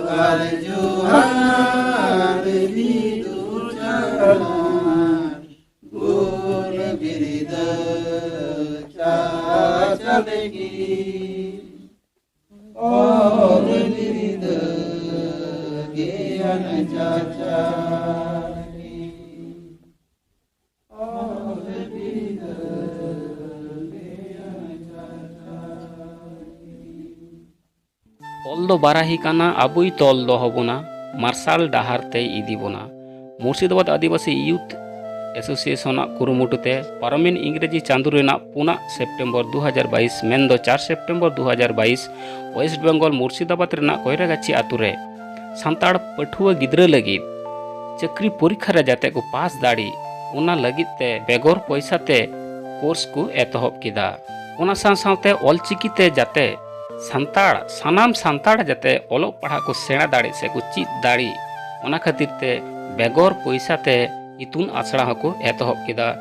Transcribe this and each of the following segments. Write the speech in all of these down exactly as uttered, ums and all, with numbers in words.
ᱟᱨ ᱡᱚᱦᱟᱨ ᱵᱤᱫᱩ ᱪᱟᱸᱫᱟᱱ ᱜᱩᱱ ᱵᱤᱨᱫᱟᱹ ᱪᱟᱪᱞᱟᱠᱤᱱ, ᱚᱞ ᱵᱤᱨᱫᱟᱹ ᱜᱮᱭᱟᱱ ᱪᱟᱪᱞᱟᱠᱤᱱ, ᱚᱞ ᱵᱤᱨᱫᱟᱹ ᱜᱮᱭᱟᱱ ᱪᱟᱪᱞᱟᱠᱤᱱ᱾ ᱚᱞ ᱫᱚ ᱵᱟᱨᱟᱦᱤ ᱠᱟᱱᱟ, ᱟᱵᱚᱭ ᱛᱚᱞ ᱫᱚᱦᱚ ᱵᱚᱱᱟ, ᱢᱟᱨᱥᱟᱞ ᱰᱟᱦᱟᱨ ᱛᱮᱭ ᱤᱫᱤ ᱵᱚᱱᱟ᱾ ᱢᱩᱨᱥᱤᱫᱟᱵᱟᱫᱽ ᱟᱹᱫᱤᱵᱟᱹᱥᱤ ᱭᱩᱛᱷ ᱮᱥᱳᱥᱤᱭᱮᱥᱚᱱᱟᱜ ᱠᱩᱨᱩᱢᱩᱴᱩ ᱛᱮ ᱯᱟᱨᱚᱢᱮᱱ ᱤᱝᱨᱮᱡᱤ ᱪᱟᱸᱫᱳ ᱨᱮᱱᱟᱜ ᱯᱩᱱᱟᱜ ᱥᱮᱯᱴᱮᱢᱵᱚᱨ ᱫᱩ ᱦᱟᱡᱟᱨ ᱵᱟᱭᱤᱥ, ᱢᱮᱱᱫᱚ ᱪᱟᱨ ᱥᱮᱯᱴᱮᱢᱵᱚᱨ ᱫᱩ ᱦᱟᱡᱟᱨ ᱵᱟᱭᱤᱥ, ᱳᱭᱮᱥᱴ ᱵᱮᱝᱜᱚᱞ ᱢᱩᱨᱥᱤᱫᱟᱵᱟᱫᱽ ᱨᱮᱱᱟᱜ ᱠᱚᱭᱨᱟᱜᱟᱪᱷᱤ ᱟᱛᱳ ᱨᱮ ᱥᱟᱱᱛᱟᱲ ᱯᱟᱹᱴᱷᱩᱣᱟᱹ ᱜᱤᱫᱽᱨᱟᱹ ᱞᱟᱹᱜᱤᱫ ᱪᱟᱹᱠᱨᱤ ᱯᱚᱨᱤᱠᱠᱷᱟ ᱨᱮ ᱡᱟᱛᱮ ᱠᱚ ᱯᱟᱥ ᱫᱟᱲᱮᱜ, ᱚᱱᱟ ᱞᱟᱹᱜᱤᱫ ᱛᱮ ᱵᱮᱜᱚᱨ ᱯᱚᱭᱥᱟ ᱛᱮ ᱠᱳᱨᱥ ᱠᱚ ᱮᱛᱚᱦᱚᱵ ᱠᱮᱫᱟ᱾ ᱚᱱᱟ ᱥᱟᱶ ᱥᱟᱶᱛᱮ ᱚᱞᱪᱤᱠᱤ ᱛᱮ ᱡᱟᱛᱮ ᱥᱟᱱᱛᱟᱲ, ᱥᱟᱱᱟᱢ ᱥᱟᱱᱛᱟᱲ ᱡᱟᱛᱮ ᱚᱞᱚᱜ ᱯᱟᱲᱦᱟᱜ ᱠᱚ ᱥᱮᱬᱟ ᱫᱟᱲᱮᱜ ᱥᱮ ᱠᱚ ᱪᱮᱫ ᱫᱟᱲᱮᱜ, ᱚᱱᱟ ᱠᱷᱟᱹᱛᱤᱨ ᱛᱮ ᱵᱮᱜᱚᱨ ᱯᱚᱭᱥᱟ ᱛᱮ ᱤᱛᱩᱱ ᱟᱥᱲᱟ ᱦᱚᱸᱠᱚ ᱮᱛᱚᱦᱚᱵ ᱠᱮᱫᱟ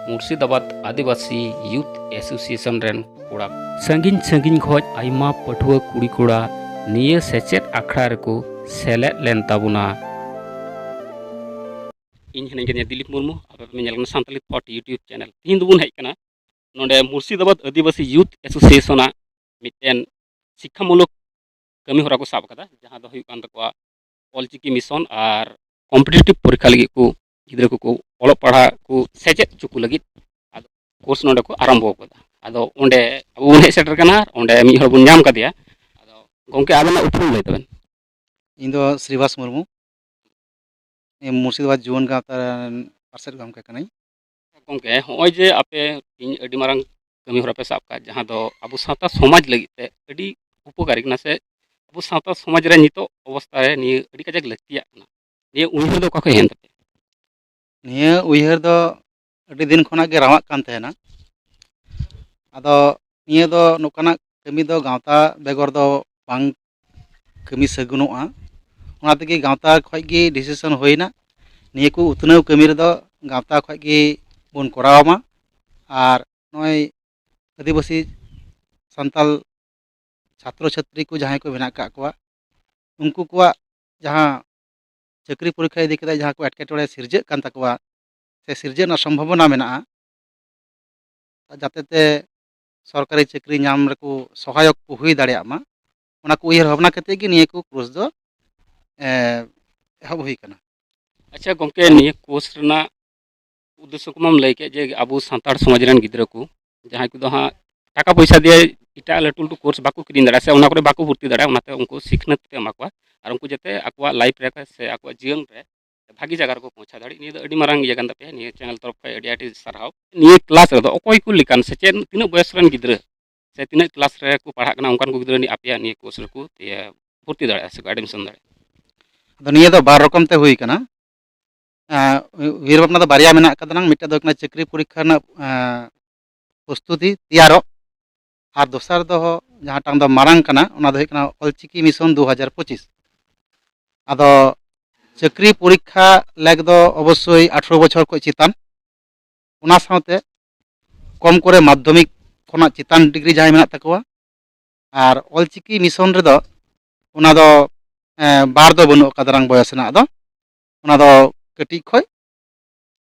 ᱢᱩᱨᱥᱤᱫᱟᱵᱟᱫᱽ ᱟᱹᱫᱤᱵᱟᱹᱥᱤ ᱭᱩᱛᱷ ᱮᱥᱳᱥᱤᱭᱮᱥᱚᱱ ᱨᱮᱱ ᱠᱚᱲᱟ᱾ ᱥᱟᱺᱜᱤᱧ ᱥᱟᱺᱜᱤᱧ ᱠᱷᱚᱱ ᱟᱭᱢᱟ ᱯᱟᱹᱴᱷᱩᱣᱟᱹ ᱠᱩᱲᱤ ᱠᱚᱲᱟ ᱱᱤᱭᱟᱹ ᱥᱮᱪᱮᱫ ᱟᱠᱷᱲᱟ ᱨᱮᱠᱚ ᱥᱮᱞᱮᱫ ᱞᱮᱱ ᱛᱟᱵᱚᱱᱟ᱾ ᱤᱧ ᱦᱤᱱᱟᱹᱧ ᱠᱟᱫᱤᱧᱟ ᱫᱤᱞᱤᱯ ᱢᱩᱨᱢᱩ, ᱟᱯᱮ ᱯᱮ ᱧᱮᱞ ᱠᱟᱱᱟ ᱥᱟᱱᱛᱟᱞᱤ ᱛᱷᱚᱴ YouTube ᱪᱮᱱᱮᱞ᱾ ᱛᱤᱦᱤᱧ ᱫᱚᱵᱚᱱ ᱦᱮᱡ ᱠᱟᱱᱟ ᱱᱚᱰᱮ ᱢᱩᱨᱥᱤᱫᱟᱵᱟᱫᱽ ᱟᱹᱫᱤᱵᱟᱹᱥᱤ ᱭᱩᱛᱷ ᱮᱥᱳᱥᱤᱭᱮᱥᱚᱱᱟᱜ ᱢᱤᱫᱴᱮᱱ ᱥᱤᱠᱠᱷᱟᱢᱩᱞᱚᱠ ᱠᱟᱹᱢᱤ ᱦᱚᱨᱟ ᱠᱚ ᱥᱟᱵ ᱟᱠᱟᱫᱟ, ᱡᱟᱦᱟᱸ ᱫᱚ ᱦᱩᱭᱩᱜ ᱠᱟᱱ ᱛᱟᱠᱚᱣᱟ ᱚᱞᱪᱤᱠᱤ ᱢᱤᱥᱚᱱ ᱟᱨ ᱠᱚᱢᱯᱤᱴᱤᱴᱤᱵᱷ ᱯᱚᱨᱤᱠᱠᱷᱟ ᱞᱟᱹᱜᱤᱫ ᱠᱚ ᱜᱤᱫᱽᱨᱟᱹ ᱠᱚᱠᱚ ᱚᱞᱚᱜ ᱯᱟᱲᱦᱟᱜ ᱠᱚ ᱥᱮᱪᱮᱫ ᱦᱚᱪᱚ ᱠᱚ ᱞᱟᱹᱜᱤᱫ᱾ ᱟᱫᱚ ᱠᱳᱨᱥ ᱱᱚᱰᱮ ᱠᱚ ᱟᱨᱟᱢᱵᱚ ᱟᱠᱟᱫᱟ᱾ ᱟᱫᱚ ᱚᱸᱰᱮ ᱟᱵᱚ ᱵᱚᱱ ᱦᱮᱡ ᱥᱮᱴᱮᱨ ᱠᱟᱱᱟ, ᱚᱸᱰᱮ ᱢᱤᱫ ᱦᱚᱲ ᱵᱚᱱ ᱧᱟᱢ ᱠᱟᱫᱮᱭᱟ᱾ ᱟᱫᱚ ᱜᱚᱢᱠᱮ, ᱟᱵᱮᱱᱟᱜ ᱩᱯᱨᱩᱢ ᱞᱟᱹᱭ ᱛᱟᱵᱮᱱ᱾ ᱤᱧ ᱫᱚ ᱥᱨᱤᱵᱟᱥ ᱢᱩᱨᱢᱩ, ᱤᱧ ᱢᱩᱨᱥᱤᱫᱟᱵᱟᱫᱽ ᱡᱩᱣᱟᱹᱱ ᱜᱟᱶᱛᱟ ᱨᱮᱱ ᱯᱟᱨᱥᱮᱛ ᱜᱚᱢᱠᱮ ᱠᱟᱹᱱᱟᱹᱧ᱾ ᱜᱚᱢᱠᱮ, ᱦᱚᱸᱜᱼᱚᱭ ᱡᱮ ᱟᱯᱮ ᱛᱮᱦᱮᱧ ᱟᱹᱰᱤ ᱢᱟᱨᱟᱝ ᱠᱟᱹᱢᱤ ᱦᱚᱨᱟ ᱯᱮ ᱥᱟᱵ ᱠᱟᱜ, ᱡᱟᱦᱟᱸ ᱫᱚ ᱟᱵᱚ ᱥᱟᱶᱛᱟ ᱥᱚᱢᱟᱡᱽ ᱞᱟᱹᱜᱤᱫ ᱛᱮ ᱟᱹᱰᱤ ᱩᱯᱚᱠᱟᱨᱤ ᱠᱟᱱᱟ, ᱥᱮ ᱟᱵᱚ ᱥᱟᱶᱛᱟ ᱥᱚᱢᱟᱡᱽ ᱨᱮ ᱱᱤᱛᱚᱜ ᱚᱵᱚᱥᱛᱟ ᱨᱮ ᱱᱤᱭᱟᱹ ᱟᱹᱰᱤ ᱠᱟᱡᱟᱠ ᱞᱟᱹᱠᱛᱤᱭᱟᱜ ᱠᱟᱱᱟ, ᱱᱤᱭᱟᱹ ᱩᱭᱦᱟᱹᱨ ᱫᱚ ᱚᱠᱟ ᱠᱷᱚᱱ ᱦᱮᱡ ᱮᱱ ᱛᱟᱯᱮᱭᱟ? ᱱᱤᱭᱟᱹ ᱩᱭᱦᱟᱹᱨ ᱫᱚ ᱟᱹᱰᱤ ᱫᱤᱱ ᱠᱷᱚᱱᱟᱜ ᱜᱮ ᱨᱟᱣᱟᱜ ᱠᱟᱱ ᱛᱟᱦᱮᱱᱟ᱾ ᱟᱫᱚ ᱱᱤᱭᱟᱹ ᱫᱚ ᱱᱚᱝᱠᱟᱱᱟᱜ ᱠᱟᱹᱢᱤ ᱫᱚ ᱜᱟᱶᱛᱟ ᱵᱮᱜᱚᱨ ᱫᱚ ᱵᱟᱝ ᱠᱟᱹᱢᱤ ᱥᱟᱹᱜᱩᱱᱚᱜᱼᱟ᱾ ᱚᱱᱟ ᱛᱮᱜᱮ ᱜᱟᱶᱛᱟ ᱠᱷᱚᱱ ᱜᱮ ᱰᱤᱥᱤᱥᱚᱱ ᱦᱩᱭᱱᱟ, ᱱᱤᱭᱟᱹ ᱠᱚ ᱩᱛᱱᱟᱹᱣ ᱠᱟᱹᱢᱤ ᱨᱮᱫᱚ ᱜᱟᱶᱛᱟ ᱠᱷᱚᱱ ᱜᱮ ᱵᱚᱱ ᱠᱚᱨᱟᱣ ᱢᱟ᱾ ᱟᱨ ᱱᱚᱜᱼᱚᱭ ᱟᱹᱫᱤᱵᱟᱹᱥᱤ ᱥᱟᱱᱛᱟᱞ ᱪᱷᱟᱛᱨᱚ ᱪᱷᱟᱛᱨᱤ ᱠᱚ ᱡᱟᱦᱟᱸᱭ ᱠᱚ ᱢᱮᱱᱟᱜ ᱟᱠᱟᱫ ᱠᱚᱣᱟ, ᱩᱱᱠᱩ ᱠᱚᱣᱟᱜ ᱡᱟᱦᱟᱸ ᱪᱟᱹᱠᱨᱤ ᱯᱚᱨᱤᱠᱠᱷᱟ ᱤᱫᱤ ᱠᱟᱛᱮ ᱡᱟᱦᱟᱸ ᱠᱚ ᱮᱴᱠᱮᱴᱚᱬᱮ ᱥᱤᱨᱡᱟᱹᱜ ᱠᱟᱱ ᱛᱟᱠᱚᱣᱟ ᱥᱮ ᱥᱤᱨᱡᱟᱹᱜ ᱨᱮᱱᱟᱜ ᱥᱚᱢᱵᱷᱚᱵᱚᱱᱟ ᱢᱮᱱᱟᱜᱼᱟ, ᱡᱟᱛᱮ ᱛᱮ ᱥᱚᱨᱠᱟᱨᱤ ᱪᱟᱹᱠᱨᱤ ᱧᱟᱢ ᱨᱮᱠᱚ ᱥᱚᱦᱟᱭᱚᱠ ᱠᱚ ᱦᱩᱭ ᱫᱟᱲᱮᱭᱟᱜ ᱢᱟ, ᱚᱱᱟ ᱠᱚ ᱩᱭᱦᱟᱹᱨ ᱵᱷᱟᱵᱽᱱᱟ ᱠᱟᱛᱮ ᱜᱮ ᱱᱤᱭᱟᱹ ᱠᱚ ᱠᱳᱨᱥ ᱫᱚ, ᱮ, ᱮᱦᱚᱵ ᱦᱩᱭ ᱟᱠᱟᱱᱟ᱾ ᱟᱪᱪᱷᱟ ᱜᱚᱢᱠᱮ, ᱱᱤᱭᱟᱹ ᱠᱳᱨᱥ ᱨᱮᱱᱟᱜ ᱩᱫᱽᱫᱮᱥᱥᱚ ᱠᱚᱢᱟᱢ ᱞᱟᱹᱭ ᱠᱮᱫ ᱡᱮ ᱟᱵᱚ ᱥᱟᱱᱛᱟᱲ ᱥᱚᱢᱟᱡᱽ ᱨᱮᱱ ᱜᱤᱫᱽᱨᱟᱹ ᱠᱚ ᱡᱟᱦᱟᱸᱭ ᱠᱚᱫᱚ ᱦᱟᱸᱜ ᱴᱟᱠᱟ ᱯᱚᱭᱥᱟ ᱫᱤᱭᱮ ᱮᱴᱟᱜ ᱞᱟᱹᱴᱩ ᱞᱟᱹᱴᱩ ᱠᱳᱨᱥ ᱵᱟᱠᱚ ᱠᱤᱨᱤᱧ ᱫᱟᱲᱮᱭᱟᱜᱼᱟ ᱥᱮ ᱚᱱᱟ ᱠᱚᱨᱮ ᱵᱟᱠᱚ ᱵᱷᱚᱨᱛᱤ ᱫᱟᱲᱮᱭᱟᱜᱼᱟ, ᱚᱱᱟᱛᱮ ᱩᱱᱠᱩ ᱥᱤᱠᱷᱱᱟᱹᱛ ᱠᱚ ᱮᱢᱟ ᱠᱚᱣᱟ ᱟᱨ ᱩᱱᱠᱩ ᱡᱟᱛᱮ ᱟᱠᱚᱣᱟᱜ ᱞᱟᱭᱤᱯᱷ ᱨᱮ ᱥᱮ ᱟᱠᱚᱣᱟᱜ ᱡᱤᱭᱚᱱ ᱨᱮ ᱵᱷᱟᱜᱤ ᱡᱟᱭᱜᱟ ᱨᱮᱠᱚ ᱯᱳᱸᱪᱷᱟ ᱫᱟᱲᱮᱜ᱾ ᱱᱤᱭᱟᱹ ᱫᱚ ᱟᱹᱰᱤ ᱢᱟᱨᱟᱝ ᱤᱭᱟᱹ ᱠᱟᱱ ᱛᱟᱯᱮᱭᱟ᱾ ᱱᱤᱭᱟᱹ ᱪᱮᱱᱮᱞ ᱛᱚᱨᱚᱯ ᱠᱷᱚᱱ ᱟᱹᱰᱤ ᱟᱹᱰᱤ ᱥᱟᱨᱦᱟᱣ᱾ ᱱᱤᱭᱟᱹ ᱠᱞᱟᱥ ᱨᱮᱫᱚ ᱚᱠᱚᱭ ᱠᱚ ᱞᱮᱠᱟᱱ ᱥᱮ ᱪᱮᱫ ᱛᱤᱱᱟᱹᱜ ᱵᱚᱭᱚᱥ ᱨᱮᱱ ᱜᱤᱫᱽᱨᱟᱹ ᱥᱮ ᱛᱤᱱᱟᱹᱜ ᱠᱞᱟᱥ ᱨᱮᱠᱚ ᱯᱟᱲᱦᱟᱜ ᱠᱟᱱᱟ ᱚᱱᱠᱟᱱ ᱠᱚ ᱜᱤᱫᱽᱨᱟᱹ ᱱᱤᱭᱟᱹ ᱟᱯᱮᱭᱟᱜ ᱱᱤᱭᱟᱹ ᱠᱳᱨᱥ ᱨᱮᱠᱚ ᱤᱭᱟᱹ ᱵᱷᱚᱨᱛᱤ ᱫᱟᱲᱮᱭᱟᱜᱼᱟ ᱥᱮ ᱠᱚ ᱮᱰᱢᱤᱥᱚᱱ ᱫᱟᱲᱮᱭᱟᱜᱼᱟ? ᱟᱫᱚ ᱱᱤᱭᱟᱹ ᱫᱚ ᱵᱟᱨ ᱨᱚᱠᱚᱢ ᱛᱮ ᱦᱩᱭ ᱠᱟᱱᱟ᱾ ᱮᱸ, ᱩᱭᱦᱟᱹᱨ ᱵᱷᱟᱵᱽᱱᱟ ᱫᱚ ᱵᱟᱨᱭᱟ ᱢᱮᱱᱟᱜ ᱟᱠᱟᱫᱟ᱾ ᱢᱤᱫᱴᱮᱱ ᱫᱚ ᱦᱩᱭᱩᱜ ᱠᱟᱱᱟ ᱪᱟᱹᱠᱨᱤ ᱯᱚᱨᱤᱠᱠᱷᱟ ᱨᱮᱱᱟᱜ, ᱮᱸ, ᱯᱨᱚᱥᱛᱩᱛᱤ ᱛᱮᱭᱟᱨᱚᱜ, ᱟᱨ ᱫᱚᱥᱟᱨ ᱫᱚ ᱡᱟᱦᱟᱸᱴᱟᱝ ᱫᱚ ᱢᱟᱨᱟᱝ ᱠᱟᱱᱟ, ᱚᱱᱟ ᱫᱚ ᱦᱩᱭᱩᱜ ᱠᱟᱱᱟ ᱚᱞᱪᱤᱠᱤ ᱢᱤᱥᱚᱱ ᱫᱩ ᱦᱟᱡᱟᱨ ᱯᱚᱸᱪᱤᱥ᱾ ᱟᱫᱚ ᱪᱟᱹᱠᱨᱤ ᱯᱚᱨᱤᱠᱠᱷᱟ ᱞᱮᱠ ᱫᱚ ᱚᱵᱚᱥᱥᱳᱭ ᱟᱴᱷᱨᱚ ᱵᱚᱪᱷᱚᱨ ᱠᱷᱚᱱ ᱪᱮᱛᱟᱱ, ᱚᱱᱟ ᱥᱟᱶᱛᱮ ᱠᱚᱢ ᱠᱚᱨᱮ ᱢᱟᱫᱽᱫᱷᱚᱢᱤᱠ ᱠᱷᱚᱱᱟᱜ ᱪᱮᱛᱟᱱ ᱰᱤᱜᱽᱨᱤ ᱡᱟᱦᱟᱸᱭ ᱢᱮᱱᱟᱜ ᱛᱟᱠᱚᱣᱟ᱾ ᱟᱨ ᱚᱞᱪᱤᱠᱤ ᱢᱤᱥᱚᱱ ᱨᱮᱫᱚ ᱚᱱᱟ ᱫᱚ, ᱮᱸ, ᱵᱟᱨ ᱫᱚ ᱵᱟᱹᱱᱩᱜ ᱟᱠᱟᱫᱟ ᱨᱟᱝ ᱵᱚᱭᱚᱥ ᱨᱮᱱᱟᱜ ᱫᱚ, ᱚᱱᱟ ᱫᱚ ᱠᱟᱹᱴᱤᱡ ᱠᱷᱚᱱ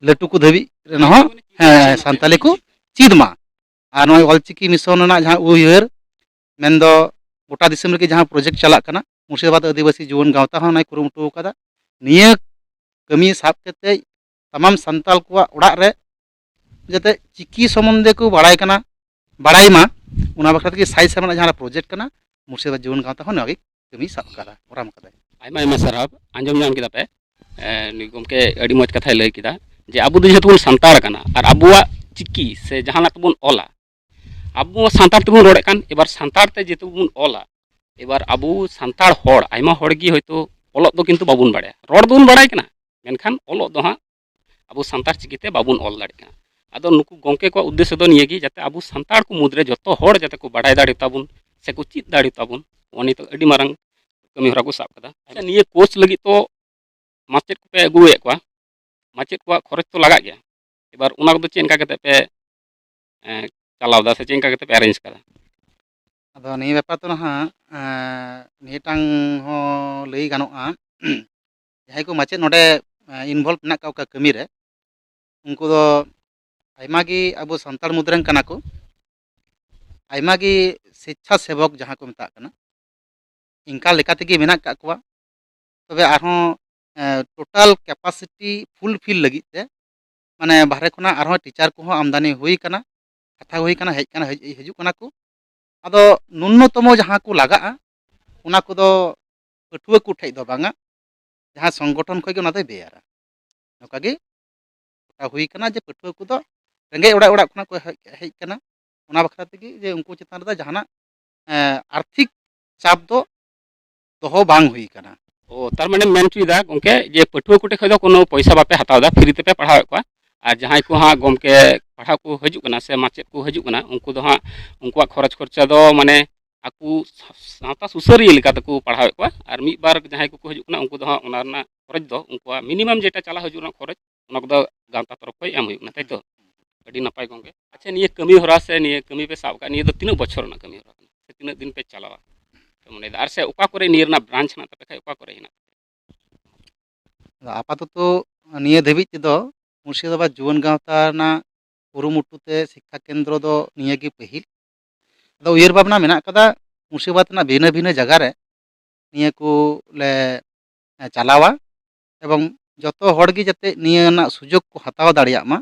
ᱞᱟᱹᱴᱩ ᱠᱚ ᱫᱷᱟᱹᱵᱤᱡ ᱨᱮᱱ ᱦᱚᱸ, ᱦᱮᱸ, ᱥᱟᱱᱛᱟᱞᱤ ᱠᱚ ᱪᱮᱫ ᱢᱟ᱾ ᱟᱨ ᱱᱚᱜᱼᱚᱭ ᱚᱞᱪᱤᱠᱤ ᱢᱤᱥᱚᱱ ᱨᱮᱱᱟᱜ ᱡᱟᱦᱟᱸ ᱩᱭᱦᱟᱹᱨ, ᱢᱮᱱᱫᱚ ᱜᱚᱴᱟ ᱫᱤᱥᱚᱢ ᱨᱮᱜᱮ ᱡᱟᱦᱟᱸ ᱯᱨᱚᱡᱮᱠᱴ ᱪᱟᱞᱟᱜ ᱠᱟᱱᱟ, ᱢᱩᱨᱥᱤᱫᱟᱵᱟᱫᱽ ᱟᱹᱫᱤᱵᱟᱹᱥᱤ ᱡᱩᱣᱟᱹᱱ ᱜᱟᱶᱛᱟ ᱦᱚᱸ ᱚᱱᱟᱭ ᱠᱩᱨᱩᱢᱩᱴᱩ ᱟᱠᱟᱫᱟ᱾ ᱱᱤᱭᱟᱹ ᱠᱟᱹᱢᱤ ᱥᱟᱵ ᱠᱟᱛᱮ ᱥᱟᱱᱟᱢ ᱥᱟᱱᱛᱟᱲ ᱠᱚᱣᱟᱜ ᱚᱲᱟᱜ ᱨᱮ ᱡᱟᱛᱮ ᱪᱤᱠᱤ ᱥᱚᱢᱚᱱᱫᱷᱮ ᱠᱚ ᱵᱟᱲᱟᱭ ᱠᱟᱱᱟ, ᱵᱟᱲᱟᱭ ᱢᱟ, ᱚᱱᱟ ᱵᱟᱠᱷᱨᱟ ᱛᱮᱜᱮ ᱥᱟᱭ ᱥᱮᱨᱢᱟ ᱨᱮᱱᱟᱜ ᱡᱟᱦᱟᱸ ᱯᱨᱚᱡᱮᱠᱴ ᱠᱟᱱᱟ, ᱢᱩᱨᱥᱤᱫᱟᱵᱟᱫᱽ ᱡᱩᱣᱟᱹᱱ ᱜᱟᱶᱛᱟ ᱦᱚᱸ ᱱᱚᱣᱟ ᱜᱮ ᱠᱟᱹᱢᱤ ᱥᱟᱵ ᱟᱠᱟᱫᱟ, ᱠᱚᱨᱟᱣ ᱟᱠᱟᱫᱟᱭ᱾ ᱟᱭᱢᱟ ᱟᱭᱢᱟ ᱥᱟᱨᱦᱟᱣ᱾ ᱟᱸᱡᱚᱢ ᱧᱟᱢ ᱠᱮᱫᱟ ᱯᱮ, ᱮ, ᱱᱩᱭ ᱜᱚᱢᱠᱮ ᱟᱹᱰᱤ ᱢᱚᱡᱽ ᱠᱟᱛᱷᱟᱭ ᱞᱟᱹᱭ ᱠᱮᱫᱟ ᱡᱮ ᱟᱵᱚ ᱫᱚ ᱡᱮᱦᱮᱛᱩ ᱵᱚᱱ ᱥᱟᱱᱛᱟᱲ ᱠᱟᱱᱟ ᱟᱨ ᱟᱵᱚᱣᱟᱜ ᱪᱤᱠᱤ ᱥᱮ ᱡᱟᱦᱟᱱᱟᱜ ᱛᱮᱵᱚᱱ ᱚᱞᱟ, ᱟᱵᱚ ᱥᱟᱱᱛᱟᱲ ᱛᱮᱵᱚᱱ ᱨᱚᱲᱮᱫ ᱠᱟᱱ, ᱮᱵᱟᱨ ᱥᱟᱱᱛᱟᱲ ᱛᱮ ᱡᱮᱦᱮᱛᱩ ᱵᱚᱱ ᱚᱞᱟ, ᱮᱵᱟᱨ ᱟᱵᱚ ᱥᱟᱱᱛᱟᱲ ᱦᱚᱲ, ᱟᱭᱢᱟ ᱦᱚᱲ ᱜᱮ ᱦᱚᱭᱛᱳ ᱚᱞᱚᱜ ᱫᱚ ᱠᱤᱱᱛᱩ ᱵᱟᱵᱚᱱ ᱵᱟᱲᱟᱭᱟ, ᱨᱚᱲ ᱫᱚᱵᱚᱱ ᱵᱟᱲᱟᱭ ᱠᱟᱱᱟ, ᱢᱮᱱᱠᱷᱟᱱ ᱚᱞᱚᱜ ᱫᱚ ᱦᱟᱸᱜ ᱟᱵᱚ ᱥᱟᱱᱛᱟᱲ ᱪᱤᱠᱤᱛᱮ ᱵᱟᱵᱚᱱ ᱚᱞ ᱫᱟᱲᱮᱭᱟᱜ ᱠᱟᱱᱟ᱾ ᱟᱫᱚ ᱱᱩᱠᱩ ᱜᱚᱢᱠᱮ ᱠᱚᱣᱟᱜ ᱩᱫᱽᱫᱮᱥᱥᱚ ᱫᱚ ᱱᱤᱭᱟᱹ ᱜᱮ, ᱡᱟᱛᱮ ᱟᱵᱚ ᱥᱟᱱᱛᱟᱲ ᱠᱚ ᱢᱩᱫᱽᱨᱮ ᱡᱚᱛᱚ ᱦᱚᱲ ᱡᱟᱛᱮ ᱠᱚ ᱵᱟᱰᱟᱭ ᱫᱟᱲᱮ ᱛᱟᱵᱚᱱ ᱥᱮ ᱠᱚ ᱪᱮᱫ ᱫᱟᱲᱮ ᱛᱟᱵᱚᱱ, ᱱᱚᱣᱟ ᱱᱤᱛᱚᱜ ᱟᱹᱰᱤ ᱢᱟᱨᱟᱝ ᱠᱟᱹᱢᱤ ᱦᱚᱨᱟ ᱠᱚ ᱥᱟᱵ ᱠᱟᱫᱟ᱾ ᱟᱪᱪᱷᱟ, ᱱᱤᱭᱟᱹ ᱠᱳᱨᱥ ᱞᱟᱹᱜᱤᱫ ᱛᱚ ᱢᱟᱪᱮᱫ ᱠᱚᱯᱮ ᱟᱹᱜᱩᱭᱮᱫ ᱠᱚᱣᱟ, ᱢᱟᱪᱮᱫ ᱠᱚᱣᱟᱜ ᱠᱷᱚᱨᱚᱪ ᱛᱚ ᱞᱟᱜᱟᱜ ᱜᱮᱭᱟ᱾ ᱮᱵᱟᱨ ᱚᱱᱟ ᱠᱚᱫᱚ ᱪᱮᱫ ᱞᱮᱠᱟ ᱠᱟᱛᱮ ᱯᱮ, ᱮᱸ, ᱪᱟᱞᱟᱣ ᱮᱫᱟ ᱥᱮ ᱪᱮᱫ ᱞᱮᱠᱟ ᱠᱟᱛᱮ ᱯᱮ ᱮᱨᱮᱧᱡᱽ ᱠᱟᱫᱟ? ᱟᱫᱚ ᱱᱤᱭᱟᱹ ᱵᱮᱯᱟᱨ ᱫᱚ ᱱᱟᱦᱟᱜ, ᱮᱸ, ᱱᱤᱭᱟᱹᱴᱟᱝ ᱦᱚᱸ ᱞᱟᱹᱭ ᱜᱟᱱᱚᱜᱼᱟ, ᱡᱟᱦᱟᱸᱭ ᱠᱚ ᱢᱟᱪᱮᱫ ᱱᱚᱰᱮ, ᱮᱸ, involve ᱢᱮᱱᱟᱜ ᱠᱟᱜ ᱠᱚᱣᱟ ᱠᱟᱹᱢᱤ ᱨᱮ, ᱩᱱᱠᱩ ᱫᱚ ᱟᱭᱢᱟ ᱜᱮ ᱟᱵᱚ ᱥᱟᱱᱛᱟᱲ ᱢᱩᱫᱽ ᱨᱮᱱ ᱠᱟᱱᱟ ᱠᱚ, ᱟᱭᱢᱟ ᱜᱮ ᱥᱮᱪᱪᱷᱟ ᱥᱮᱵᱚᱠ ᱡᱟᱦᱟᱸ ᱠᱚ ᱢᱮᱛᱟᱜ ᱠᱟᱱᱟ, ᱤᱱᱠᱟ ᱞᱮᱠᱟ ᱛᱮᱜᱮ ᱢᱮᱱᱟᱜ ᱠᱟᱜ ᱠᱚᱣᱟ᱾ ᱛᱚᱵᱮ ᱟᱨᱦᱚᱸ, ᱮᱸ, total capacity fulfill ᱞᱟᱹᱜᱤᱫ ᱛᱮ, ᱢᱟᱱᱮ, ᱵᱟᱦᱨᱮ ᱠᱷᱚᱱᱟᱜ ᱟᱨᱦᱚᱸ ᱴᱤᱪᱟᱨ ᱠᱚᱦᱚᱸ ᱟᱢᱫᱟᱱᱤ ᱦᱩᱭ ᱠᱟᱱᱟ, ᱦᱟᱛᱟᱣ ᱦᱩᱭ ᱠᱟᱱᱟ, ᱦᱮᱡ ᱠᱟᱱᱟ, ᱦᱮᱡ, ᱦᱤᱡᱩᱜ ᱠᱟᱱᱟ ᱠᱚ᱾ ᱟᱫᱚ ᱱᱩᱱᱱᱚᱛᱚᱢᱚ ᱡᱟᱦᱟᱸ ᱠᱚ ᱞᱟᱜᱟᱜᱼᱟ, ᱚᱱᱟ ᱠᱚᱫᱚ ᱯᱟᱹᱴᱷᱩᱣᱟᱹ ᱠᱚ ᱴᱷᱮᱡ ᱫᱚ ᱵᱟᱝᱟ, ᱡᱟᱦᱟᱸ ᱥᱚᱝᱜᱚᱴᱷᱚᱱ ᱠᱷᱚᱡ ᱜᱮ ᱚᱱᱟ ᱫᱚᱭ ᱵᱮᱭᱟᱨᱟ᱾ ᱱᱚᱝᱠᱟ ᱜᱮ ᱜᱚᱴᱟ ᱦᱩᱭ ᱠᱟᱱᱟ ᱡᱮ ᱯᱟᱹᱴᱷᱩᱣᱟᱹ ᱠᱚᱫᱚ ᱨᱮᱸᱜᱮᱡ ᱚᱲᱟᱜ, ᱚᱲᱟᱜ ᱠᱷᱚᱱᱟᱜ ᱠᱚ ᱦᱮᱡ, ᱦᱮᱡ ᱠᱟᱱᱟ, ᱚᱱᱟ ᱵᱟᱠᱷᱨᱟ ᱛᱮᱜᱮ ᱡᱮ ᱩᱱᱠᱩ ᱪᱮᱛᱟᱱ ᱨᱮᱫᱚ ᱡᱟᱦᱟᱱᱟᱜ, ᱮᱸ, ᱟᱨᱛᱷᱤᱠ ᱪᱟᱯ ᱫᱚ ᱫᱚᱦᱚ ᱵᱟᱝ ᱦᱩᱭ ᱠᱟᱱᱟ᱾ ᱚ, ᱛᱟᱨ ᱢᱟᱱᱮᱢ ᱢᱮᱱ ᱦᱚᱪᱚᱭᱮᱫᱟ ᱜᱚᱢᱠᱮ ᱡᱮ ᱯᱟᱹᱴᱷᱩᱣᱟᱹ ᱠᱚᱴᱷᱮᱡ ᱠᱷᱚᱡ ᱫᱚ ᱠᱳᱱᱳ ᱯᱚᱭᱥᱟ ᱵᱟᱯᱮ ᱦᱟᱛᱟᱣ ᱮᱫᱟ, free ᱛᱮᱯᱮ ᱯᱟᱲᱦᱟᱣᱮᱫ ᱠᱚᱣᱟ? ᱟᱨ ᱡᱟᱦᱟᱸᱭ ᱠᱚ ᱦᱟᱸᱜ ᱜᱚᱢᱠᱮ ᱯᱟᱲᱦᱟᱣ ᱠᱚ ᱦᱤᱡᱩᱜ ᱠᱟᱱᱟ ᱥᱮ ᱢᱟᱪᱮᱫ ᱠᱚ ᱦᱤᱡᱩᱜ ᱠᱟᱱᱟ, ᱩᱱᱠᱩ ᱫᱚ ᱦᱟᱸᱜ ᱩᱱᱠᱩᱣᱟᱜ ᱠᱷᱚᱨᱚᱪ ᱠᱷᱚᱨᱪᱟ ᱫᱚ ᱢᱟᱱᱮ ᱟᱠᱚ ᱥᱟᱶᱛᱟ ᱥᱩᱥᱟᱹᱨᱤᱭᱟᱹ ᱞᱮᱠᱟ ᱛᱮᱠᱚ ᱯᱟᱲᱦᱟᱣᱮᱫ ᱠᱚᱣᱟ, ᱟᱨ ᱢᱤᱫ ᱵᱟᱨ ᱡᱟᱦᱟᱸᱭ ᱠᱚᱠᱚ ᱦᱤᱡᱩᱜ ᱠᱟᱱᱟ ᱩᱱᱠᱩ ᱫᱚ ᱦᱟᱸᱜ ᱚᱱᱟ ᱨᱮᱱᱟᱜ ᱠᱷᱚᱨᱚᱪ ᱫᱚ, ᱩᱱᱠᱩᱣᱟᱜ minimum ᱡᱮᱴᱟ ᱪᱟᱞᱟᱜ ᱦᱤᱡᱩᱜ ᱨᱮᱱᱟᱜ ᱠᱷᱚᱨᱚᱪ, ᱚᱱᱟ ᱠᱚᱫᱚ ᱜᱟᱶᱛᱟ ᱛᱚᱨᱚᱯ ᱠᱷᱚᱡ ᱮᱢ ᱦᱩᱭᱩᱜ ᱠᱟᱱᱟ, ᱛᱟᱭ ᱛᱚ? ᱟᱹᱰᱤ ᱱᱟᱯᱟᱭ ᱜᱚᱢᱠᱮ᱾ ᱟᱪᱪᱷᱟ, ᱱᱤᱭᱟᱹ ᱠᱟᱹᱢᱤ ᱦᱚᱨᱟ ᱥᱮ ᱱᱤᱭᱟᱹ ᱠᱟᱹᱢᱤ ᱯᱮ ᱥᱟᱵ ᱟᱠᱟᱫ, ᱱᱤᱭᱟᱹ ᱫᱚ ᱛᱤᱱᱟᱹᱜ ᱵᱚᱪᱷᱚᱨ ᱨᱮᱱᱟᱜ ᱠᱟᱹᱢᱤ ᱦᱚᱨᱟ ᱠᱟᱱᱟ ᱥᱮ ᱛᱤᱱᱟᱹᱜ ᱫᱤᱱ ᱯᱮ ᱪᱟᱞᱟᱣᱟ ᱯᱮ ᱢᱚᱱᱮᱭᱮᱫᱟ? ᱟᱨ ᱥᱮ ᱚᱠᱟ ᱠᱚᱨᱮ ᱱᱤᱭᱟᱹ ᱨᱮᱱᱟᱜ branch ᱦᱮᱱᱟᱜ ᱛᱟᱯᱮ ᱠᱷᱟᱡ ᱚᱠᱟ ᱠᱚᱨᱮ ᱦᱮᱱᱟᱜ ᱛᱟᱯᱮᱭᱟ? ᱟᱫᱚ ᱟᱯᱟᱛᱚᱛᱚ ᱱᱤᱭᱟᱹ ᱫᱷᱟᱹᱵᱤᱡ ᱛᱮᱫᱚ ᱢᱩᱨᱥᱤᱫᱟᱵᱟᱫᱽ ᱡᱩᱣᱟᱹᱱ ᱜᱟᱶᱛᱟ ᱨᱮᱱᱟᱜ ᱠᱩᱨᱩᱢᱩᱴᱩ ᱛᱮ ᱥᱤᱠᱠᱷᱟ ᱠᱮᱱᱫᱨᱚ ᱫᱚ ᱱᱤᱭᱟᱹ ᱜᱮ ᱯᱟᱹᱦᱤᱞ᱾ ᱟᱫᱚ ᱩᱭᱦᱟᱹᱨ ᱵᱷᱟᱵᱽᱱᱟ ᱢᱮᱱᱟᱜ ᱠᱟᱫᱟ ᱢᱩᱨᱥᱤᱫᱟᱵᱟᱫᱽ ᱨᱮᱱᱟᱜ ᱵᱷᱤᱱᱟᱹ ᱵᱷᱤᱱᱟᱹ ᱡᱟᱭᱜᱟ ᱨᱮ ᱱᱤᱭᱟᱹ ᱠᱚ ᱞᱮ, ᱮ, ᱪᱟᱞᱟᱣᱟ, ᱮᱵᱚᱝ ᱡᱚᱛᱚ ᱦᱚᱲ ᱜᱮ ᱡᱟᱛᱮ ᱱᱤᱭᱟᱹ ᱨᱮᱱᱟᱜ ᱥᱩᱡᱳᱜᱽ ᱠᱚ ᱦᱟᱛᱟᱣ ᱫᱟᱲᱮᱭᱟᱜ ᱢᱟ᱾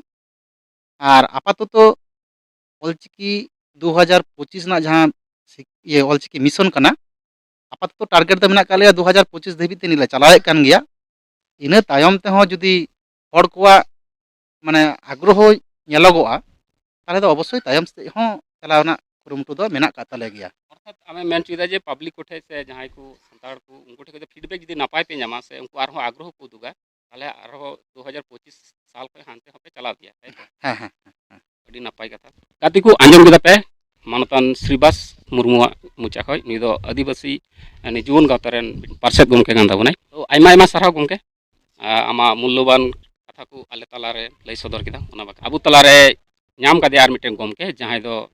ᱟᱨ ᱟᱯᱟᱛᱚᱛᱚ ᱚᱞᱪᱤᱠᱤ ᱫᱩ ᱦᱟᱡᱟᱨ ᱯᱚᱸᱪᱤᱥ ᱨᱮᱱᱟᱜ ᱡᱟᱦᱟᱸ ᱥᱤᱠ-, ᱤᱭᱟᱹ, ᱚᱞᱪᱤᱠᱤ mission ᱠᱟᱱᱟ, ᱟᱯᱟᱛᱚᱛᱚ target ᱫᱚ ᱢᱮᱱᱟᱜ ᱠᱟᱜ ᱞᱮᱭᱟ ᱫᱩ ᱦᱟᱡᱟᱨ ᱯᱚᱸᱪᱤᱥ ᱫᱷᱟᱹᱵᱤᱡ ᱛᱮ ᱱᱤᱭᱟᱹ ᱞᱮ ᱪᱟᱞᱟᱣᱮᱫ ᱠᱟᱱ ᱜᱮᱭᱟ᱾ ᱤᱱᱟᱹ ᱛᱟᱭᱚᱢ ᱛᱮᱦᱚᱸ ᱡᱩᱫᱤ ᱦᱚᱲ ᱠᱚᱣᱟᱜ, ᱢᱟᱱᱮ, ᱟᱜᱽᱨᱚᱦᱚ ᱧᱮᱞᱚᱜᱚᱜᱼᱟ, ᱛᱟᱦᱚᱞᱮ ᱫᱚ ᱚᱵᱚᱥᱥᱳᱭ ᱛᱟᱭᱚᱢ ᱥᱮᱫ ᱦᱚᱸ ᱪᱟᱞᱟᱣ ᱨᱮᱱᱟᱜ ᱠᱩᱨᱩᱢᱩᱴᱩ ᱫᱚ ᱢᱮᱱᱟᱜ ᱠᱟᱜ ᱛᱟᱞᱮ ᱜᱮᱭᱟ᱾ ᱚᱨᱛᱷᱟᱛ ᱟᱢᱮᱢ ᱢᱮᱱ ᱦᱚᱪᱚᱭᱮᱫᱟ ᱡᱮ public ᱠᱚᱴᱷᱮᱡ ᱥᱮ ᱡᱟᱦᱟᱸᱭ ᱠᱚ ᱥᱟᱱᱛᱟᱲ ᱠᱚ, ᱩᱱᱠᱩ ᱴᱷᱮᱡ ᱠᱷᱚᱡ ᱫᱚ feedback ᱡᱩᱫᱤ ᱱᱟᱯᱟᱭ ᱯᱮ ᱧᱟᱢᱟ ᱥᱮ ᱩᱱᱠᱩ ᱟᱨᱦᱚᱸ ᱟᱜᱽᱨᱚᱦᱚ ᱠᱚ ᱩᱫᱩᱜᱟ, ᱛᱟᱦᱚᱞᱮ ᱟᱨᱦᱚᱸ ᱫᱩ ᱦᱟᱡᱟᱨ ᱯᱚᱸᱪᱤᱥ ᱥᱟᱞ ᱠᱷᱚᱡ ᱦᱟᱱᱛᱮ ᱦᱚᱸᱯᱮ ᱪᱟᱞᱟᱣ ᱜᱮᱭᱟ, ᱛᱟᱭ ᱛᱚ? ᱦᱮᱸ, ᱦᱮᱸ, ᱦᱮᱸ, ᱦᱮᱸ᱾ ᱟᱹᱰᱤ ᱱᱟᱯᱟᱭ ᱠᱟᱛᱷᱟ᱾ ᱜᱟᱛᱮ ᱠᱚ, ᱟᱸᱡᱚᱢ ᱠᱮᱫᱟ ᱯᱮ ᱢᱟᱱᱚᱛᱟᱱ ᱥᱨᱤᱵᱟᱥ ᱢᱩᱨᱢᱩᱣᱟᱜ ᱢᱚᱪᱟ ᱠᱷᱚᱡ᱾ ᱱᱩᱭ ᱫᱚ ᱟᱹᱫᱤᱵᱟᱹᱥᱤ, ᱢᱟᱱᱮ, ᱡᱩᱣᱟᱹᱱ ᱜᱟᱶᱛᱟ ᱨᱮᱱ ᱯᱟᱨᱥᱮᱛ ᱜᱚᱢᱠᱮ ᱠᱟᱱ ᱛᱟᱵᱚᱱᱟᱭ᱾ ᱛᱚ, ᱟᱭᱢᱟ ᱟᱭᱢᱟ ᱥᱟᱨᱦᱟᱣ ᱜᱚᱢᱠᱮ, ᱟ-, ᱟᱢᱟᱜ ᱢᱩᱞᱞᱚᱵᱟᱱ ᱠᱟᱛᱷᱟ ᱠᱚ ᱟᱞᱮ ᱛᱟᱞᱟᱨᱮ ᱞᱟᱹᱭ ᱥᱚᱫᱚᱨ ᱠᱮᱫᱟ᱾ ᱚᱱᱟ ᱵᱟᱠᱷᱨᱟ ᱟᱵᱚ ᱛᱟᱞᱟᱨᱮ ᱧᱟᱢ ᱠᱟᱫᱮᱭᱟ ᱟᱨ ᱢᱤᱫᱴᱮᱱ ᱜᱚᱢᱠᱮ, ᱡᱟᱦᱟᱸᱭ ᱫᱚ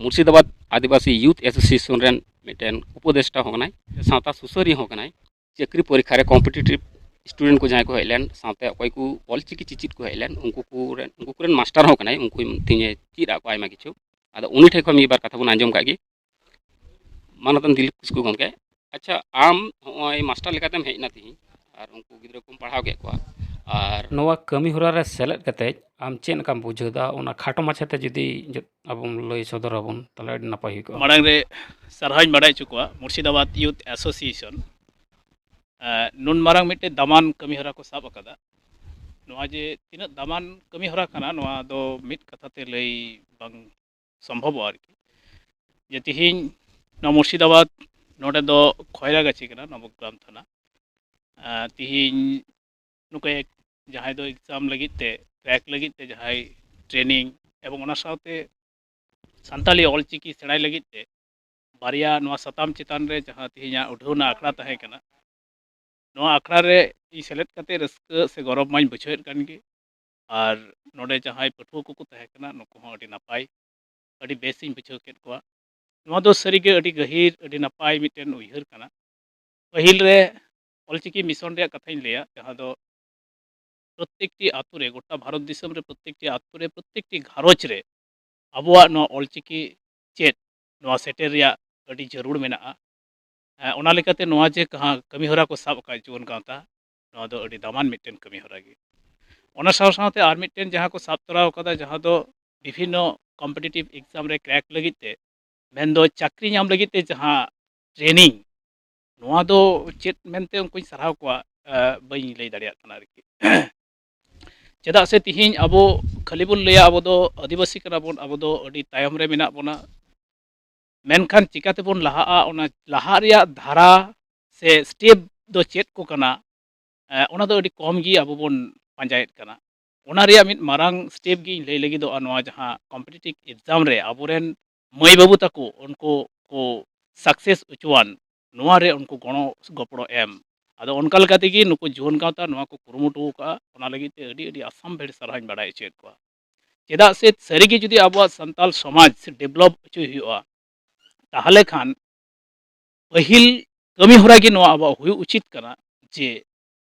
ᱢᱩᱨᱥᱤᱫᱟᱵᱟᱫᱽ ᱟᱹᱫᱤᱵᱟᱹᱥᱤ ᱭᱩᱛᱷ ᱮᱥᱳᱥᱤᱭᱮᱥᱚᱱ ᱨᱮᱱ ᱢᱤᱫᱴᱮᱱ ᱩᱯᱚᱫᱮᱥᱴᱟ ᱦᱚᱸ ᱠᱟᱱᱟᱭ, ᱥᱟᱶᱛᱟ ᱥᱩᱥᱟᱹᱨᱤᱭᱟᱹ ᱦᱚᱸ ᱠᱟᱱᱟᱭ᱾ ᱪᱟᱹᱠᱨᱤ ᱯᱚᱨᱤᱠᱠᱷᱟ ᱨᱮ ᱠᱚᱢᱯᱤᱴᱤᱴᱤᱵᱷ ᱥᱴᱩᱰᱮᱱᱴ ᱠᱚ ᱡᱟᱦᱟᱸᱭ ᱠᱚ ᱦᱮᱡ ᱞᱮᱱ, ᱥᱟᱶᱛᱮ ᱚᱠᱚᱭ ᱠᱚ ᱚᱞᱪᱤᱠᱤ ᱪᱮᱪᱮᱫ ᱠᱚ ᱦᱮᱡ ᱞᱮᱱ, ᱩᱱᱠᱩ ᱠᱚᱨᱮᱱ, ᱩᱱᱠᱩ ᱠᱚᱨᱮᱱ ᱢᱟᱥᱴᱟᱨ ᱦᱚᱸ ᱠᱟᱱᱟᱭ, ᱩᱱᱠᱩ ᱛᱤᱧᱮ ᱪᱮᱫ ᱟᱫ ᱠᱚᱣᱟ ᱟᱭᱢᱟ ᱠᱤᱪᱷᱩ᱾ ᱟᱫᱚ ᱩᱱᱤ ᱴᱷᱮᱱ ᱠᱷᱚᱱ ᱢᱤᱫ ᱵᱟᱨ ᱠᱟᱛᱷᱟ ᱵᱚᱱ ᱟᱸᱡᱚᱢ ᱠᱟᱜ ᱜᱮ᱾ ᱢᱟᱱᱚᱛᱟᱱ ᱫᱤᱞᱤᱯ ᱠᱤᱥᱠᱩ ᱜᱚᱢᱠᱮ, ᱟᱪᱪᱷᱟ, ᱟᱢ ᱱᱚᱜᱼᱚᱭ ᱢᱟᱥᱴᱟᱨ ᱞᱮᱠᱟᱛᱮᱢ ᱦᱮᱡ ᱮᱱᱟ ᱛᱤᱦᱤᱧ, ᱟᱨ ᱩᱱᱠᱩ ᱜᱤᱫᱽᱨᱟᱹ ᱠᱚᱢ ᱯᱟᱲᱦᱟᱣ ᱠᱮᱫ ᱠᱚᱣᱟ, ᱟᱨ ᱱᱚᱣᱟ ᱠᱟᱹᱢᱤ ᱦᱚᱨᱟ ᱨᱮ ᱥᱮᱞᱮᱫ ᱠᱟᱛᱮ ᱟᱢ ᱪᱮᱫ ᱞᱮᱠᱟᱢ ᱵᱩᱡᱷᱟᱹᱣ ᱮᱫᱟ? ᱚᱱᱟ ᱠᱷᱟᱴᱚ ᱢᱟᱪᱷᱟᱛᱮ ᱡᱩᱫᱤ ᱡᱚ-, ᱟᱵᱚᱢ ᱞᱟᱹᱭ ᱥᱚᱫᱚᱨ ᱟᱵᱚᱱ, ᱛᱟᱦᱚᱞᱮ ᱟᱹᱰᱤ ᱱᱟᱯᱟᱭ ᱦᱩᱭ ᱠᱚᱜᱼᱟ᱾ ᱢᱟᱲᱟᱝ ᱨᱮ ᱥᱟᱨᱦᱟᱣᱤᱧ ᱵᱟᱲᱟᱭ ᱦᱚᱪᱚ ᱠᱚᱣᱟ ᱢᱩᱨᱥᱤᱫᱟᱵᱟᱫᱽ ᱭᱩᱛᱷ ᱮᱥᱳᱥᱤᱭᱮᱥᱚᱱ, ᱮ, ᱱᱩᱱ ᱢᱟᱨᱟᱝ ᱢᱤᱫᱴᱮᱱ ᱫᱟᱢᱟᱱ ᱠᱟᱹᱢᱤ ᱦᱚᱨᱟ ᱠᱚ ᱥᱟᱵ ᱟᱠᱟᱫᱟ᱾ ᱱᱚᱣᱟ ᱡᱮ ᱛᱤᱱᱟᱹᱜ ᱫᱟᱢᱟᱱ ᱠᱟᱹᱢᱤ ᱦᱚᱨᱟ ᱠᱟᱱᱟ, ᱱᱚᱣᱟ ᱫᱚ ᱢᱤᱫ ᱠᱟᱛᱷᱟ ᱛᱮ ᱞᱟᱹᱭ ᱵᱟᱝ ᱥᱚᱢᱵᱷᱚᱵᱚᱜᱼᱟ ᱟᱨᱠᱤ᱾ ᱡᱮ ᱛᱤᱦᱤᱧ ᱱᱚᱣᱟ ᱢᱩᱨᱥᱤᱫᱟᱵᱟᱫᱽ, ᱱᱚᱰᱮ ᱫᱚ ᱠᱷᱚᱭᱨᱟᱜᱟᱪᱷᱤ ᱠᱟᱱᱟ, ᱱᱚᱵᱚᱜᱨᱟᱢ ᱛᱷᱟᱱᱟ᱾ ᱮ, ᱛᱤᱦᱤᱧ ᱱᱩᱠᱩ ᱮᱠ-, ᱡᱟᱦᱟᱸᱭ ᱫᱚ ᱮᱠᱡᱟᱢ ᱞᱟᱹᱜᱤᱫ ᱛᱮ, ᱠᱨᱮᱠ ᱞᱟᱹᱜᱤᱫ ᱛᱮ ᱡᱟᱦᱟᱸᱭ ᱴᱨᱮᱱᱤᱝ ᱮᱵᱚᱝ ᱚᱱᱟ ᱥᱟᱶᱛᱮ ᱥᱟᱱᱛᱟᱞᱤ ᱚᱞᱪᱤᱠᱤ ᱥᱮᱬᱟᱭ ᱞᱟᱹᱜᱤᱫ ᱛᱮ ᱵᱟᱨᱭᱟ ᱱᱚᱣᱟ ᱥᱟᱛᱟᱢ ᱪᱮᱛᱟᱱ ᱨᱮ ᱡᱟᱦᱟᱸ ᱛᱮᱦᱮᱧᱟᱜ ᱩᱰᱷᱟᱹᱣᱱᱟ ᱟᱠᱷᱲᱟ ᱛᱟᱦᱮᱸ ᱠᱟᱱᱟ, ᱱᱚᱣᱟ ᱟᱠᱷᱲᱟ ᱨᱮ ᱤᱧ ᱥᱮᱞᱮᱫ ᱠᱟᱛᱮ ᱨᱟᱹᱥᱠᱟᱹ ᱥᱮ ᱜᱚᱨᱚᱵᱽ ᱢᱟᱧ ᱵᱩᱡᱷᱟᱹᱣᱮᱫ ᱠᱟᱱ ᱜᱮ᱾ ᱟᱨ ᱱᱚᱰᱮ ᱡᱟᱦᱟᱸᱭ ᱯᱟᱹᱴᱷᱩᱣᱟᱹ ᱠᱚᱠᱚ ᱛᱟᱦᱮᱸ ᱠᱟᱱᱟ, ᱱᱩᱠᱩ ᱦᱚᱸ ᱟᱹᱰᱤ ᱱᱟᱯᱟᱭ, ᱟᱹᱰᱤ ᱵᱮᱥᱤᱧ ᱵᱩᱡᱷᱟᱹᱣ ᱠᱮᱫ ᱠᱚᱣᱟ᱾ ᱱᱚᱣᱟ ᱫᱚ ᱥᱟᱹᱨᱤᱜᱮ ᱟᱹᱰᱤ ᱜᱟᱹᱦᱤᱨ, ᱟᱹᱰᱤ ᱱᱟᱯᱟᱭ ᱢᱤᱫᱴᱮᱱ ᱩᱭᱦᱟᱹᱨ ᱠᱟᱱᱟ᱾ ᱯᱟᱹᱦᱤᱞ ᱨᱮ ᱚᱞᱪᱤᱠᱤ ᱢᱤᱥᱚᱱ ᱨᱮᱭᱟᱜ ᱠᱟᱛᱷᱟᱧ ᱞᱟᱹᱭᱟ, ᱡᱟᱦᱟᱸ ᱫᱚ ᱯᱨᱚᱛᱮᱠᱴᱤ ᱟᱛᱳ ᱨᱮ, ᱜᱚᱴᱟ ᱵᱷᱟᱨᱚᱛ ᱫᱤᱥᱚᱢ ᱨᱮ ᱯᱨᱚᱛᱮᱠᱴᱤ ᱟᱛᱳ ᱨᱮ, ᱯᱨᱚᱛᱮᱠᱴᱤ ᱜᱷᱟᱨᱚᱸᱡᱽ ᱨᱮ ᱟᱵᱚᱣᱟᱜ ᱱᱚᱣᱟ ᱚᱞᱪᱤᱠᱤ ᱪᱮᱫ, ᱱᱚᱣᱟ ᱥᱮᱴᱮᱨ ᱨᱮᱭᱟᱜ ᱟᱹᱰᱤ ᱡᱟᱹᱨᱩᱲ ᱢᱮᱱᱟᱜᱼᱟ᱾ ᱮᱸ, ᱚᱱᱟ ᱞᱮᱠᱟᱛᱮ ᱱᱚᱣᱟ ᱡᱮ ᱠᱟᱦᱟ-, ᱠᱟᱹᱢᱤ ᱦᱚᱨᱟ ᱠᱚ ᱥᱟᱵ ᱟᱠᱟᱫ ᱡᱩᱣᱟᱹᱱ ᱜᱟᱶᱛᱟ, ᱱᱚᱣᱟ ᱫᱚ ᱟᱹᱰᱤ ᱫᱟᱢᱟᱱ ᱢᱤᱫᱴᱮᱱ ᱠᱟᱹᱢᱤ ᱦᱚᱨᱟ ᱜᱮ᱾ ᱚᱱᱟ ᱥᱟᱶ ᱥᱟᱶᱛᱮ ᱟᱨ ᱢᱤᱫᱴᱮᱱ ᱡᱟᱦᱟᱸ ᱠᱚ ᱥᱟᱵ ᱛᱚᱨᱟᱣ ᱠᱟᱫᱟ, ᱡᱟᱦᱟᱸ ᱫᱚ ᱵᱤᱵᱷᱤᱱᱱᱚ ᱠᱚᱢᱯᱤᱴᱤᱴᱤᱵᱷ ᱮᱠᱡᱟᱢ ᱨᱮ ᱠᱨᱮᱠ ᱞᱟᱹᱜᱤᱫ ᱛᱮ, ᱢᱮᱱᱫᱚ ᱪᱟᱹᱠᱨᱤ ᱧᱟᱢ ᱞᱟᱹᱜᱤᱫ ᱛᱮ ᱡᱟᱦᱟᱸ ᱴᱨᱮᱱᱤᱝ, ᱱᱚᱣᱟ ᱫᱚ ᱪᱮᱫ ᱢᱮᱱᱛᱮ ᱩᱱᱠᱩᱧ ᱥᱟᱨᱦᱟᱣ ᱠᱚᱣᱟ, ᱮ, ᱵᱟᱹᱧ ᱞᱟᱹᱭ ᱫᱟᱲᱮᱭᱟᱜ ᱠᱟᱱᱟ ᱟᱨᱠᱤ᱾ ᱪᱮᱫᱟᱜ ᱥᱮ ᱛᱤᱦᱤᱧ ᱟᱵᱚ ᱠᱷᱟᱹᱞᱤ ᱵᱚᱱ ᱞᱟᱹᱭᱟ ᱟᱵᱚ ᱫᱚ ᱟᱹᱫᱤᱵᱟᱹᱥᱤ ᱠᱟᱱᱟ ᱵᱚᱱ, ᱟᱵᱚ ᱫᱚ ᱟᱹᱰᱤ ᱛᱟᱭᱚᱢ ᱨᱮ ᱢᱮᱱᱟᱜ ᱵᱚᱱᱟ, ᱢᱮᱱᱠᱷᱟᱱ ᱪᱤᱠᱟᱹ ᱛᱮᱵᱚᱱ ᱞᱟᱦᱟᱜᱼᱟ, ᱚᱱᱟ ᱞᱟᱦᱟᱜ ᱨᱮᱭᱟᱜ ᱫᱷᱟᱨᱟ ᱥᱮ ᱥᱴᱮᱯ ᱫᱚ ᱪᱮᱫ ᱠᱚ ᱠᱟᱱᱟ, ᱮ, ᱚᱱᱟ ᱫᱚ ᱟᱹᱰᱤ ᱠᱚᱢ ᱜᱮ ᱟᱵᱚ ᱵᱚᱱ ᱯᱟᱸᱡᱟᱭᱮᱫ ᱠᱟᱱᱟ᱾ ᱚᱱᱟ ᱨᱮᱭᱟᱜ ᱢᱤᱫ ᱢᱟᱨᱟᱝ ᱥᱴᱮᱯ ᱜᱮ ᱤᱧ ᱞᱟᱹᱭ ᱞᱟᱹᱜᱤᱫᱚᱜᱼᱟ, ᱱᱚᱣᱟ ᱡᱟᱦᱟᱸ ᱠᱚᱢᱯᱤᱴᱤᱴᱤᱵᱷ ᱮᱠᱡᱟᱢ ᱨᱮ ᱟᱵᱚᱨᱮᱱ ᱢᱟᱹᱭ ᱵᱟᱹᱵᱩ ᱛᱟᱠᱚ ᱩᱱᱠᱩ ᱠᱚ ᱥᱟᱠᱥᱮᱥ ᱦᱚᱪᱚᱣᱟᱱ, ᱱᱚᱣᱟ ᱨᱮ ᱩᱱᱠᱩ ᱜᱚᱲᱚ ᱜᱚᱯᱚᱲᱚ ᱮᱢ᱾ ᱟᱫᱚ ᱚᱱᱠᱟ ᱞᱮᱠᱟ ᱛᱮᱜᱮ ᱱᱩᱠᱩ ᱡᱩᱣᱟᱹᱱ ᱜᱟᱶᱛᱟ ᱱᱚᱣᱟ ᱠᱚ ᱠᱩᱨᱩᱢᱩᱴᱩ ᱟᱠᱟᱫᱼᱟ, ᱚᱱᱟ ᱞᱟᱹᱜᱤᱫ ᱛᱮ ᱟᱹᱰᱤ ᱟᱹᱰᱤ ᱟᱥᱟᱢ ᱵᱷᱮᱲ ᱥᱟᱨᱦᱟᱣ ᱤᱧ ᱵᱟᱲᱟᱭ ᱦᱚᱪᱚᱭᱮᱫ ᱠᱚᱣᱟ᱾ ᱪᱮᱫᱟᱜ ᱥᱮ ᱥᱟᱹᱨᱤᱜᱮ ᱡᱩᱫᱤ ᱟᱵᱚᱣᱟᱜ ᱥᱟᱱᱛᱟᱞ ᱥᱚᱢᱟᱡᱽ ᱥᱮ ᱰᱮᱵᱷᱞᱚᱯ ᱦᱚᱪᱚᱭ ᱦᱩᱭᱩᱜᱼᱟ, ᱛᱟᱦᱚᱞᱮ ᱠᱷᱟᱱ ᱯᱟᱹᱦᱤᱞ ᱠᱟᱹᱢᱤ ᱦᱚᱨᱟ ᱜᱮ ᱱᱚᱣᱟ ᱟᱵᱚᱣᱟᱜ ᱦᱩᱭᱩᱜ ᱩᱪᱤᱛ ᱠᱟᱱᱟ ᱡᱮ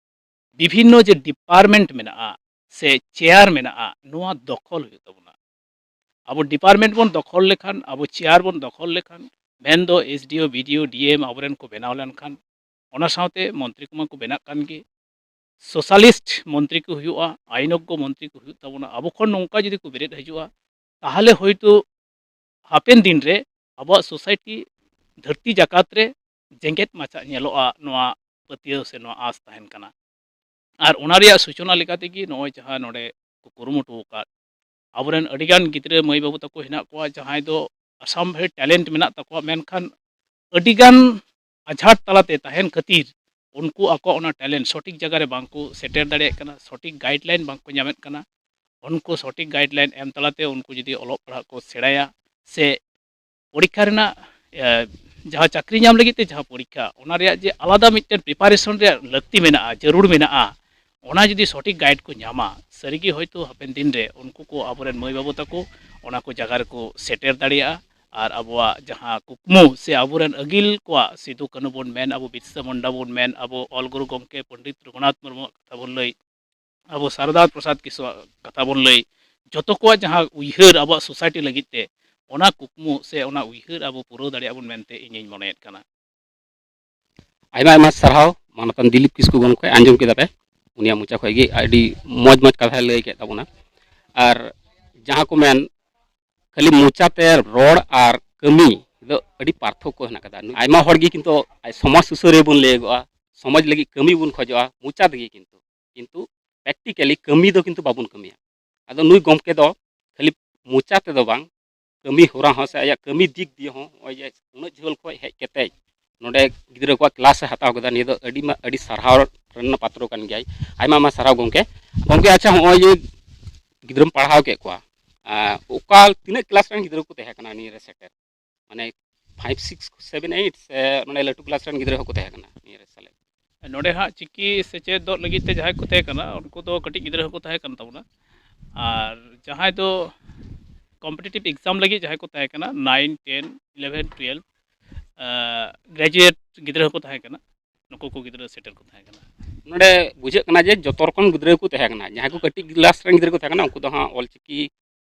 ᱵᱤᱵᱷᱤᱱᱱᱚ ᱡᱮ ᱰᱤᱯᱟᱨᱴᱢᱮᱱᱴ ᱢᱮᱱᱟᱜᱼᱟ ᱥᱮ ᱪᱮᱭᱟᱨ ᱢᱮᱱᱟᱜᱼᱟ, ᱱᱚᱣᱟ ᱫᱚᱠᱷᱚᱞ ᱦᱩᱭᱩᱜ ᱛᱟᱵᱚᱱᱟ᱾ ᱟᱵᱚ ᱰᱤᱯᱟᱨᱴᱢᱮᱱᱴ ᱵᱚᱱ ᱫᱚᱠᱷᱚᱞ ᱞᱮᱠᱷᱟᱱ, ᱟᱵᱚ ᱪᱮᱭᱟᱨ ᱵᱚᱱ ᱫᱚᱠᱷᱚᱞ ᱞᱮᱠᱷᱟᱱ, ᱢᱮᱱᱫᱚ ᱮᱥ ᱰᱤ ᱳ, ᱵᱤ ᱰᱤ ᱳ, ᱰᱤ ᱮᱢ ᱟᱵᱚᱨᱮᱱ ᱠᱚ ᱵᱮᱱᱟᱣ ᱞᱮᱱᱠᱷᱟᱱ, ᱚᱱᱟ ᱥᱟᱶᱛᱮ ᱢᱚᱱᱛᱨᱤ ᱠᱚᱢᱟ ᱠᱚ ᱵᱮᱱᱟᱜ ᱠᱟᱱ ᱜᱮ, ᱥᱳᱥᱟᱞᱤᱥᱴ ᱢᱚᱱᱛᱨᱤ ᱠᱚ ᱦᱩᱭᱩᱜᱼᱟ, ᱟᱭᱤᱱᱚᱜᱽᱜᱚ ᱢᱚᱱᱛᱨᱤ ᱠᱚ ᱦᱩᱭᱩᱜ ᱛᱟᱵᱚᱱᱟ᱾ ᱟᱵᱚ ᱠᱷᱚᱱ ᱱᱚᱝᱠᱟ ᱡᱩᱫᱤ ᱠᱚ ᱵᱮᱨᱮᱫ ᱦᱤᱡᱩᱜᱼᱟ, ᱛᱟᱦᱚᱞᱮ ᱦᱳᱭᱛᱳ ᱦᱟᱯᱮᱱ ᱫᱤᱱ ᱨᱮ ᱟᱵᱚᱣᱟᱜ ᱥᱳᱥᱟᱭᱴᱤ ᱫᱷᱟᱹᱨᱛᱤ ᱡᱟᱠᱟᱛ ᱨᱮ ᱡᱮᱜᱮᱛ ᱢᱟᱪᱷᱟ ᱧᱮᱞᱚᱜᱼᱟ, ᱱᱚᱣᱟ ᱯᱟᱹᱛᱭᱟᱹᱣ ᱥᱮ ᱱᱚᱣᱟ ᱟᱸᱥ ᱛᱟᱦᱮᱱ ᱠᱟᱱᱟ᱾ ᱟᱨ ᱚᱱᱟ ᱨᱮᱭᱟᱜ ᱥᱩᱪᱚᱱᱟ ᱞᱮᱠᱟ ᱛᱮᱜᱮ ᱱᱚᱜᱼᱚᱭ ᱡᱟᱦᱟᱸ ᱱᱚᱰᱮ ᱠᱚ ᱠᱩᱨᱩᱢᱩᱴᱩ ᱟᱠᱟᱫ, ᱟᱵᱚᱨᱮᱱ ᱟᱹᱰᱤᱜᱟᱱ ᱜᱤᱫᱽᱨᱟᱹ ᱢᱟᱹᱭ ᱵᱟᱹᱵᱩ ᱛᱟᱠᱚ ᱦᱮᱱᱟᱜ ᱠᱚᱣᱟ, ᱡᱟᱦᱟᱸᱭ ᱫᱚ ᱚᱥᱚᱢᱵᱷᱚᱵ ᱴᱮᱞᱮᱱᱴ ᱢᱮᱱᱟᱜ ᱛᱟᱠᱚᱣᱟ, ᱢᱮᱱᱠᱷᱟᱱ ᱟᱹᱰᱤᱜᱟᱱ ᱟᱡᱷᱟᱴ ᱛᱟᱞᱟᱛᱮ ᱛᱟᱦᱮᱱ ᱠᱷᱟᱹᱛᱤᱨ ᱩᱱᱠᱩ ᱟᱠᱚ ᱚᱱᱟ ᱴᱮᱞᱮᱱᱴ ᱥᱚᱴᱷᱤᱠ ᱡᱟᱭᱜᱟ ᱨᱮ ᱵᱟᱝᱠᱚ ᱥᱮᱴᱮᱨ ᱫᱟᱲᱮᱭᱟᱜ ᱠᱟᱱᱟ, ᱥᱚᱴᱷᱤᱠ ᱜᱟᱭᱤᱰᱞᱟᱭᱤᱱ ᱵᱟᱝᱠᱚ ᱧᱟᱢᱮᱫ ᱠᱟᱱᱟ᱾ ᱩᱱᱠᱩ ᱥᱚᱴᱷᱤᱠ ᱜᱟᱭᱤᱰᱞᱟᱭᱤᱱ ᱮᱢ ᱛᱟᱞᱟᱛᱮ ᱩᱱᱠᱩ ᱡᱩᱫᱤ ᱚᱞᱚᱜ ᱯᱟᱲᱦᱟᱜ ᱠᱚ ᱥᱮᱬᱟᱭᱟ ᱥᱮ ᱯᱚᱨᱤᱠᱠᱷᱟ ᱨᱮᱱᱟᱜ, ᱮ, ᱡᱟᱦᱟᱸ ᱪᱟᱹᱠᱨᱤ ᱧᱟᱢ ᱞᱟᱹᱜᱤᱫ ᱛᱮ ᱡᱟᱦᱟᱸ ᱯᱚᱨᱤᱠᱠᱷᱟ, ᱚᱱᱟ ᱨᱮᱭᱟᱜ ᱡᱮ ᱟᱞᱟᱫᱟ ᱢᱤᱫᱴᱮᱱ ᱯᱨᱤᱯᱟᱨᱮᱥᱚᱱ ᱨᱮᱭᱟᱜ ᱞᱟᱹᱠᱛᱤ ᱢᱮᱱᱟᱜᱼᱟ, ᱡᱟᱹᱨᱩᱲ ᱢᱮᱱᱟᱜᱼᱟ, ᱚᱱᱟ ᱡᱩᱫᱤ ᱥᱚᱴᱷᱤᱠ ᱜᱟᱭᱤᱰ ᱠᱚ ᱧᱟᱢᱟ, ᱥᱟᱹᱨᱤᱜᱮ ᱦᱚᱭᱛᱳ ᱦᱟᱯᱮᱱ ᱫᱤᱱ ᱨᱮ ᱩᱱᱠᱩ ᱠᱚ ᱟᱵᱚᱨᱮᱱ ᱢᱟᱹᱭ ᱵᱟᱹᱵᱩ ᱛᱟᱠᱚ ᱚᱱᱟ ᱠᱚ ᱡᱟᱭᱜᱟ ᱨᱮᱠᱚ ᱥᱮᱴᱮᱨ ᱫᱟᱲᱮᱭᱟᱜᱼᱟ᱾ ᱟᱨ ᱟᱵᱚᱣᱟᱜ ᱡᱟᱦᱟᱸ ᱠᱩᱠᱢᱩ ᱥᱮ ᱟᱵᱚᱨᱮᱱ ᱟᱹᱜᱤᱞ ᱠᱚᱣᱟᱜ ᱥᱤᱫᱩ ᱠᱟᱹᱱᱦᱩ ᱵᱚᱱ ᱢᱮᱱ, ᱟᱵᱚ ᱵᱤᱨᱥᱟ ᱢᱩᱱᱰᱟ ᱵᱚᱱ ᱢᱮᱱ, ᱟᱵᱚ ᱚᱞ ᱜᱩᱨᱩ ᱜᱚᱢᱠᱮ ᱯᱚᱱᱰᱤᱛ ᱨᱚᱜᱷᱩᱱᱟᱛᱷ ᱢᱩᱨᱢᱩᱣᱟᱜ ᱠᱟᱛᱷᱟ ᱵᱚᱱ ᱞᱟᱹᱭ, ᱟᱵᱚ ᱥᱟᱨᱚᱫᱟ ᱯᱨᱚᱥᱟᱫᱽ ᱠᱤᱥᱠᱩᱣᱟᱜ ᱠᱟᱛᱷᱟ ᱵᱚᱱ ᱞᱟᱹᱭ, ᱡᱚᱛᱚ ᱠᱚᱣᱟᱜ ᱡᱟᱦᱟᱸ ᱩᱭᱦᱟᱹᱨ ᱟᱵᱚᱣᱟᱜ ᱥᱳᱥᱟᱭᱴᱤ ᱞᱟᱹᱜᱤᱫ ᱛᱮ, ᱚᱱᱟ ᱠᱩᱠᱢᱩ ᱥᱮ ᱚᱱᱟ ᱩᱭᱦᱟᱹᱨ ᱟᱵᱚ ᱯᱩᱨᱟᱹᱣ ᱫᱟᱲᱮᱭᱟᱜᱼᱟ ᱵᱚᱱ ᱢᱮᱱᱛᱮ ᱤᱧᱤᱧ ᱢᱚᱱᱮᱭᱮᱫ ᱠᱟᱱᱟ᱾ ᱟᱭᱢᱟ ᱟᱭᱢᱟ ᱥᱟᱨᱦᱟᱣ ᱢᱟᱱᱚᱛᱟᱱ ᱫᱤᱞᱤᱯ ᱠᱤᱥᱠᱩ ᱜᱚᱢᱠᱮ, ᱟᱸᱡᱚᱢ ᱠᱮᱫᱟ ᱯᱮ, ᱩᱱᱤᱭᱟᱜ ᱢᱚᱪᱟ ᱠᱷᱚᱱ ᱜᱮ ᱟᱹᱰᱤ ᱢᱚᱡᱽ ᱢᱚᱡᱽ ᱠᱟᱛᱷᱟᱭ ᱞᱟᱹᱭ ᱠᱮᱫ ᱛᱟᱵᱚᱱᱟ᱾ ᱟᱨ ᱡᱟᱦᱟᱸ ᱠᱚ ᱢᱮᱱ, ᱠᱷᱟᱹᱞᱤ ᱢᱚᱪᱟᱛᱮ ᱨᱚᱲ ᱟᱨ ᱠᱟᱹᱢᱤ ᱫᱚ ᱟᱹᱰᱤ ᱯᱟᱨᱛᱷᱚᱠᱠᱚ ᱦᱮᱱᱟᱜ ᱠᱟᱫᱟ᱾ ᱟᱭᱢᱟ ᱦᱚᱲ ᱜᱮ ᱠᱤᱱᱛᱩ ᱥᱚᱢᱟᱡᱽ ᱥᱩᱥᱟᱹᱨᱤᱭᱟᱹ ᱵᱚᱱ ᱞᱟᱹᱭᱟᱹᱜᱚᱜᱼᱟ, ᱥᱚᱢᱟᱡᱽ ᱞᱟᱹᱜᱤᱫ ᱠᱟᱹᱢᱤ ᱵᱚᱱ ᱠᱷᱚᱡᱚᱜᱼᱟ ᱢᱚᱪᱟ ᱛᱮᱜᱮ, ᱠᱤᱱᱛᱩ ᱠᱤᱱᱛᱩ ᱯᱨᱮᱠᱴᱤᱠᱟᱞᱤ ᱠᱟᱹᱢᱤ ᱫᱚ ᱠᱤᱱᱛᱩ ᱵᱟᱵᱚᱱ ᱠᱟᱹᱢᱤᱭᱟ᱾ ᱟᱫᱚ ᱱᱩᱭ ᱜᱚᱢᱠᱮ ᱫᱚ ᱠᱷᱟᱹᱞᱤ ᱢᱚᱪᱟ ᱛᱮᱫᱚ ᱵᱟᱝ, ᱠᱟᱹᱢᱤ ᱦᱚᱨᱟ ᱦᱚᱸ ᱥᱮ ᱟᱭᱟᱜ ᱠᱟᱹᱢᱤ ᱫᱤᱠ ᱫᱤᱭᱮ ᱦᱚᱸ, ᱱᱚᱜᱼᱚᱭ ᱡᱮ ᱩᱱᱟᱹᱜ ᱡᱷᱟᱹᱞ ᱠᱷᱚᱱ ᱦᱮᱡ ᱠᱟᱛᱮ ᱱᱚᱰᱮ ᱜᱤᱫᱽᱨᱟᱹ ᱠᱚᱣᱟᱜ ᱠᱞᱟᱥ ᱮ ᱦᱟᱛᱟᱣ ᱠᱮᱫᱟ, ᱱᱤᱭᱟᱹ ᱫᱚ ᱟᱹᱰᱤ ᱢᱟ-, ᱟᱹᱰᱤ ᱥᱟᱨᱦᱟᱣ ᱨᱮᱱᱟᱜ ᱯᱟᱛᱨᱚ ᱠᱟᱱ ᱜᱮᱭᱟᱭ᱾ ᱟᱭᱢᱟ ᱟᱭᱢᱟ ᱥᱟᱨᱦᱟᱣ ᱜᱚᱢᱠᱮ᱾ ᱜᱚᱢᱠᱮ, ᱟᱪᱪᱷᱟ, ᱱᱚᱜᱼᱚᱭ ᱡᱮ ᱜᱤᱫᱽᱨᱟᱹᱢ ᱯᱟᱲᱦᱟᱣ ᱠᱮᱫ ᱠᱚᱣᱟ, ᱟᱸ, ᱚᱠᱟ ᱛᱤᱱᱟᱹᱜ ᱠᱞᱟᱥ ᱨᱮᱱ ᱜᱤᱫᱽᱨᱟᱹ ᱠᱚ ᱛᱟᱦᱮᱸ ᱠᱟᱱᱟ ᱱᱤᱭᱟᱹ ᱨᱮ ᱥᱮᱴᱮᱨ? ᱢᱟᱱᱮ ᱯᱷᱟᱭᱤᱵᱷ, ᱥᱤᱠᱥ, ᱥᱮᱵᱷᱮᱱ, ᱮᱭᱤᱴ ᱥᱮ ᱢᱟᱱᱮ ᱞᱟᱹᱴᱩ ᱠᱞᱟᱥ ᱨᱮᱱ ᱜᱤᱫᱽᱨᱟᱹ ᱦᱚᱸᱠᱚ ᱛᱟᱦᱮᱸ ᱠᱟᱱᱟ ᱱᱤᱭᱟᱹ ᱨᱮ ᱥᱮᱞᱮᱫ? ᱱᱚᱰᱮ ᱦᱟᱸᱜ ᱪᱤᱠᱤ ᱥᱮᱪᱮᱫᱚᱜ ᱞᱟᱹᱜᱤᱫ ᱛᱮ ᱡᱟᱦᱟᱸᱭ ᱠᱚ ᱛᱟᱦᱮᱸ ᱠᱟᱱᱟ, ᱩᱱᱠᱩ ᱫᱚ ᱠᱟᱹᱴᱤᱡ ᱜᱤᱫᱽᱨᱟᱹ ᱦᱚᱸᱠᱚ ᱛᱟᱦᱮᱸ ᱠᱟᱱ ᱛᱟᱵᱚᱱᱟ᱾ ᱟᱨ ᱡᱟᱦᱟᱸᱭ ᱫᱚ ᱠᱚᱢᱯᱤᱴᱤᱴᱤᱵᱷ ᱮᱠᱡᱟᱢ ᱞᱟᱹᱜᱤᱫ ᱡᱟᱦᱟᱸᱭ ᱠᱚ ᱛᱟᱦᱮᱸ ᱠᱟᱱᱟ, ᱱᱟᱭᱤᱱ, ᱴᱮᱱ, ᱤᱞᱮᱵᱷᱮᱱ, ᱴᱩᱭᱮᱞᱵᱷ, ᱜᱨᱮᱡᱩᱭᱮᱴ ᱜᱤᱫᱽᱨᱟᱹ ᱦᱚᱸᱠᱚ ᱛᱟᱦᱮᱸ ᱠᱟᱱᱟ, ᱱᱩᱠᱩ ᱠᱚ ᱜᱤᱫᱽᱨᱟᱹ ᱥᱮᱴᱮᱨ ᱠᱚ ᱛᱟᱦᱮᱸ ᱠᱟᱱᱟ᱾ ᱱᱚᱰᱮ ᱵᱩᱡᱷᱟᱹᱜ ᱠᱟᱱᱟ ᱡᱮ ᱡᱚᱛᱚ ᱨᱚᱠᱚᱢ ᱜᱤᱫᱽᱨᱟᱹ ᱠᱚ ᱛᱟᱦᱮᱸ ᱠᱟᱱᱟ᱾ ᱡᱟᱦᱟᱸᱭ ᱠᱚ ᱠᱟᱹᱴᱤᱡ ᱠᱞᱟᱥ ᱨᱮᱱ ᱜᱤᱫᱽᱨᱟᱹ ᱠᱚ ᱛᱟᱦᱮᱸ ᱠᱟᱱᱟ, ᱩᱱᱠᱩ ᱫᱚ ᱦᱟᱸᱜ ᱚᱞᱪᱤᱠᱤ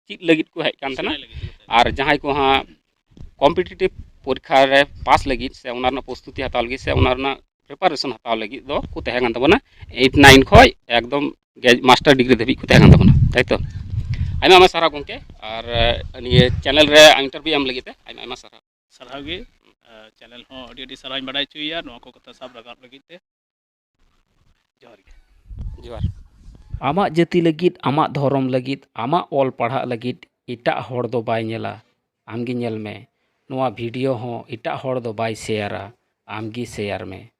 ᱪᱮᱫ ᱞᱟᱹᱜᱤᱫ ᱠᱚ ᱦᱮᱡ ᱠᱟᱱ ᱛᱟᱦᱮᱱᱟ᱾ ᱥᱮᱬᱟᱭ ᱞᱟᱹᱜᱤᱫ ᱠᱚ ᱛᱟᱦᱮᱸ ᱟᱨ ᱡᱟᱦᱟᱸᱭ ᱠᱚ ᱦᱟᱸᱜ ᱠᱚᱢᱯᱤᱴᱤᱴᱤᱵᱷ ᱯᱚᱨᱤᱠᱠᱷᱟ ᱨᱮ ᱯᱟᱥ ᱞᱟᱹᱜᱤᱫ ᱥᱮ ᱚᱱᱟ ᱨᱮᱱᱟᱜ ᱯᱨᱚᱥᱛᱩᱛᱤ ᱦᱟᱛᱟᱣ ᱞᱟᱹᱜᱤᱫ ᱥᱮ ᱚᱱᱟ ᱨᱮᱱᱟᱜ ᱯᱨᱤᱯᱟᱨᱮᱥᱚᱱ ᱦᱟᱛᱟᱣ ᱞᱟᱹᱜᱤᱫ ᱫᱚ ᱠᱚ ᱛᱟᱦᱮᱸ ᱠᱟᱱ ᱛᱟᱵᱚᱱᱟ, ᱮᱭᱤᱴ, ᱱᱟᱭᱤᱱ ᱠᱷᱚᱱ ᱮᱠᱫᱚᱢ ᱢᱟᱥᱴᱟᱨ ᱰᱤᱜᱽᱨᱤ ᱫᱷᱟᱹᱵᱤᱡ ᱠᱚ ᱛᱟᱦᱮᱸ ᱠᱟᱱ ᱛᱟᱵᱚᱱᱟ, ᱛᱟᱭ ᱛᱚ? ᱟᱭᱢᱟ ᱟᱭᱢᱟ ᱥᱟᱨᱦᱟᱣ ᱜᱚᱢᱠᱮ᱾ ᱟᱨ ᱱᱤᱭᱟᱹ ᱪᱮᱱᱮᱞ ᱨᱮ ᱤᱱᱴᱟᱨᱵᱷᱤᱭᱩ ᱮᱢ ᱞᱟᱹᱜᱤᱫ ᱛᱮ ᱟᱭᱢᱟ ᱟᱭᱢᱟ ᱥᱟᱨᱦᱟᱣ᱾ ᱥᱟᱨᱦᱟᱣ ᱜᱮ᱾ ᱪᱮᱱᱮᱞ ᱦᱚᱸ ᱟᱹᱰᱤ ᱟᱹᱰᱤ ᱥᱟᱨᱦᱟᱣᱤᱧ ᱵᱟᱲᱟᱭ ᱦᱚᱪᱚᱭᱮᱭᱟ ᱱᱚᱣᱟ ᱠᱚ ᱠᱟᱛᱷᱟ ᱥᱟᱵ ᱨᱟᱠᱟᱵ ᱞᱟᱹᱜᱤᱫ ᱛᱮ᱾ ᱡᱚᱦᱟᱨ ᱜᱮ᱾ ᱡᱚᱦᱟᱨ᱾ ᱟᱢᱟᱜ ᱡᱟᱹᱛᱤ ᱞᱟᱹᱜᱤᱫ, ᱟᱢᱟᱜ ᱫᱷᱚᱨᱚᱢ ᱞᱟᱹᱜᱤᱫ, ᱟᱢᱟᱜ ᱚᱞ ᱯᱟᱲᱦᱟᱜ ᱞᱟᱹᱜᱤᱫ ᱮᱴᱟᱜ ᱦᱚᱲ ᱫᱚ ᱵᱟᱭ ᱧᱮᱞᱟ᱾ ᱟᱢ ᱜᱮ ᱧᱮᱞ ᱢᱮ, ᱱᱚᱣᱟ ᱵᱷᱤᱰᱤᱭᱳ ᱦᱚᱸ ᱮᱴᱟᱜ ᱦᱚᱲ ᱫᱚ ᱵᱟᱭ ᱥᱮᱭᱟᱨᱟ, ᱟᱢ ᱜᱮ ᱥᱮᱭᱟᱨ ᱢᱮ᱾